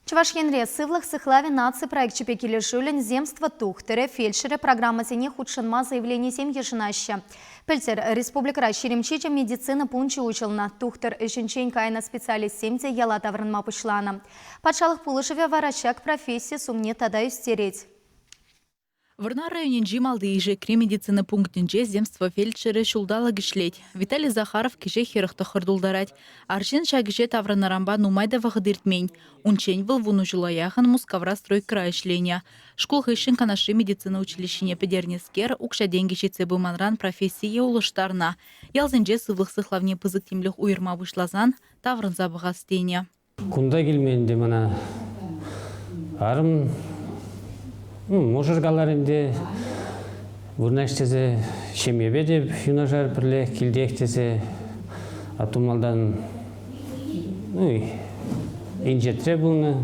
Чӑваш Енре Сывлӑх сыхлавӗ наци проекчӗпе килӗшӳллӗн Земство тухтӑрӗ, фельдшерӗ программӑсене хутшӑнма заявленисем йышӑнаҫҫӗ. Пӗлтӗр республикӑра 27 медицина пункчӗ уҫӑлнӑ. Тухтӑр ӗҫӗнчен кайнӑ специалистсем те яла таврӑнма пуҫланӑ. Патшалӑх пулӑшӑвӗ вара ҫак професси сумне тата ӳстерет. Вӑрнар районӗнчи Малти Ишекри медицина пунктӗнче земство фельдшерӗ ҫулталӑк ӗҫлет. Виталий Захаров кӗҫех 49 тултарать. Арҫын ҫак ӗҫе таврӑннӑранпа нумай та вӑхӑт иртмен. Унччен вӑл вунӑ ҫула яхӑн Мускавра стройкӑра ӗҫленӗ. Шкул хыҫҫӑн Канашри медицина училищине пӗтернӗскер укҫа-тенкӗ ҫитсе пыманран профессие улӑштарнӑ. Ялсенче сывлӑх сыхлавне пысӑк тимлӗх уйӑрма пуҫласан таврӑнса пӑхас тенӗ. Кунта килме ӗнтӗ мана арӑм, ну, мӑшӑр калар ӗнтӗ, вырнаҫ тесе ҫемьепе те юнашар пӗрле килтех тесе, атту малтан ну, инҫетре пулнӑ.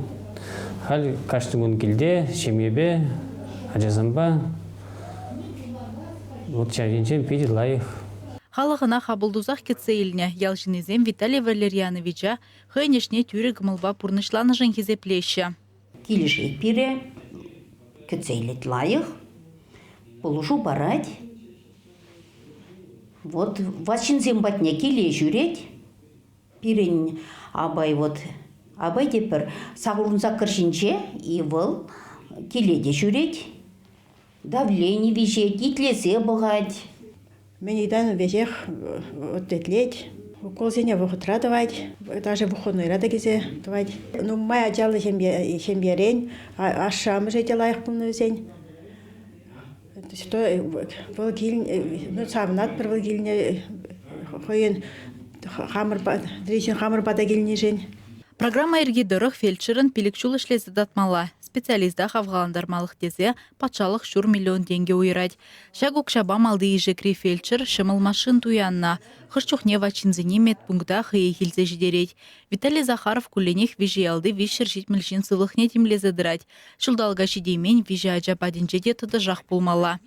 Халь кашни кун килте, ҫемьепе, ачасемпе. Вот ҫав енчен питӗ лайӑх. Халӑх ӑна хапӑл тусах кӗтсе илнӗ. Ял ҫыннисем Виталий Валерьяновича хӑйӗн ӗҫне тӳрӗ кӑмӑлпа пурнӑҫланӑшӑн хисеплеҫҫӗ. Килӗшет пире, кӗтсе илет лайӑх, пулӑшу парать. Вот ват ҫынсем патне киле ҫӳрет. Пирӗн апай вот, апай тепӗр сакӑр ҫинче, и вӑл киле те ҫӳрет. Давлени виҫет, итлесе пӑхать. Мӗн ыйтан веҫех ответлет. Уколсене вӑхӑтра тӑвать, даже выходнойра та килсе тӑвать. Нумай ачаллӑ ҫемьерен ашшӗ-амӑшӗ те лайӑх пулнӑ вӗсен. Вӑл кил, ну, савӑнатпӑр вӑл килне хӑйӗн хамӑр, хамӑр пата килнишӗн. Программа йӗрки тӑрӑх фельдшерӑн 5 ҫул ӗҫлесе татмалла. Специалиста хавхалантармалӑх тесе патшалӑх ҫур миллион тенкӗ уйӑрать. Ҫак укҫапа Малти Ишекри фельдшер ҫӑмӑл машин туяннӑ. Хӑш чухне ват ҫынсене медпункта хӑех илсе ҫитерет. Виталий Захаров кулленех виҫӗ ялти 370 ҫын сывлӑхне тимлесе тӑрать. Ҫулталӑка ҫитеймен виҫӗ ача патӗнче те тӑтӑшах пулмалла.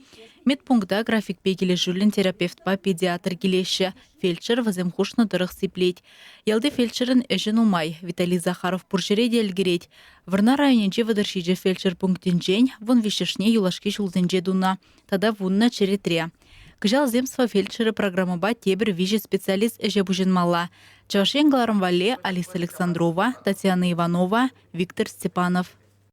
Медпункта графикпе килӗшӳллӗн терапевтпа педиатр килеҫҫӗ. Фельдшер вӗсем хушнӑ тӑрӑх сиплет. Ялти фельдшерӑн ӗҫӗ нумай. Виталий Захаров пур ҫӗре те ӗлкӗрет. Вӑрнар районӗнчи 37 фельдшер пунктӗнчен 13-шне юлашки ҫулсенче тунӑ тата вуннӑ черетре. Кӑҫал Земство фельдшерӗ программӑпа тепӗр виҫӗ специалист ӗҫе пуҫӑнмалла. Чӑваш Ен кӑларӑм валли Алиса Александрова, Татьяна Иванова, Виктор Степанов.